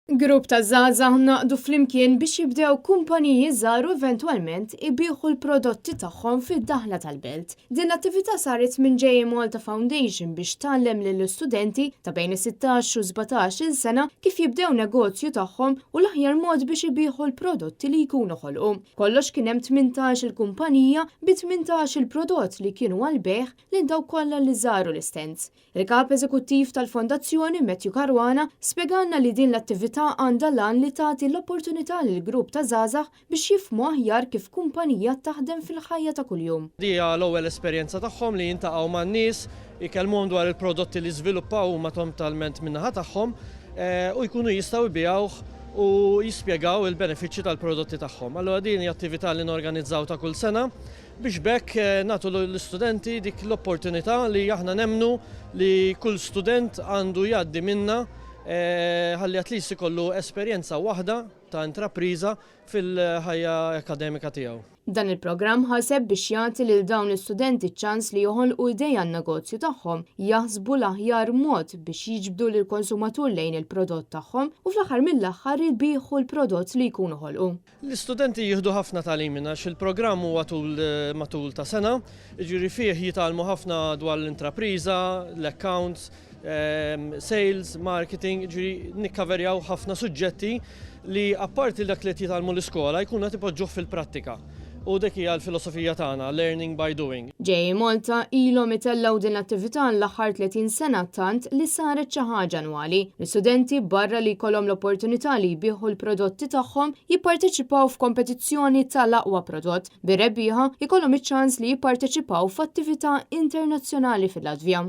Grupp ta' żgħażagħ ngħaqdu flimkien biex jibdew kumpaniji żgħar u eventwalment ibigħu l-prodotti tagħhom fid-daħla tal-belt. Din l-attività saret minn JA Malta Foundation biex tgħallem lill-istudenti ta' bejn is-16 u 17-il sena kif jibdew negozju tagħhom u l-aħjar mod biex ibigħu l-prodotti li jkunu ħolqu. B'kollox kien hemm 18-il kumpanija bi 18-il prodott li kienu għall-bejgħ lil dawk kollha li żaru l-istands. Il-Kap Eżekuttiv tal-Fondazzjoni, Matthew Caruana, spjegalna li din l-attività għandha l-għan li tagħti l-opportunità lil grupp ta' żgħażagħ biex jifhmu aħjar kif kumpanija taħdem fil-ħajja ta' kuljum. Di hija l-ewwel esperjenza tagħhom li jiltaqgħu man-nies, ikellmuhom dwar il-prodotti li żviluppaw huma totalment min-naħa tagħhom u jkunu jistgħu jbigħuh u jispjegaw il-benefiċċji tal-prodotti tagħhom. Allura din hija attività li norganizzaw ta' kull sena biex b'hekk nagħtu l-istudenti dik l-opportunità li aħna nemmnu li kull student għandu jgħaddi minnha ħalli at least ikollu esperjenza waħda ta' intrapriża fil-ħajja akademika tiegħu. Dan il-programm ħaseb biex jagħti lil dawn l-istudenti ċ-ċans li joħolqu idea għan-negozju tagħhom, jaħsbu l-aħjar mod biex jiġbdu lill-konsumatur lejn il-prodott tagħhom u fl-aħħar mill-aħħar ibigħu l-prodott li jkunu ħolqu. L-istudenti jieħdu ħafna tagħlim minn għax il-programm huwa tul matul ta' sena, jiġifieri fih jitgħallmu ħafna dwar l-intrapriża, l-accounts, sales, marketing, jiġifieri nikkaverjaw ħafna suġġetti li apparti dak li qed jitgħallmu l-iskola jkunu qed ipoġġuh fil-prattika. U dik hija l-filosofija tagħna, learning by doing. JA Malta ilhom itellgħu din l-attività l-aħħar 30 sena tant li saret xi ħaġa annwali. L-istudenti barra li jkollhom l-opportunità li jbigħu l-prodotti tagħhom jipparteċipaw f'kompetizzjoni tal-aqwa prodott. Bir-rebbieħa jkollhom iċ-ċans li jipparteċipaw f'attività internazzjonali fil-Latvja.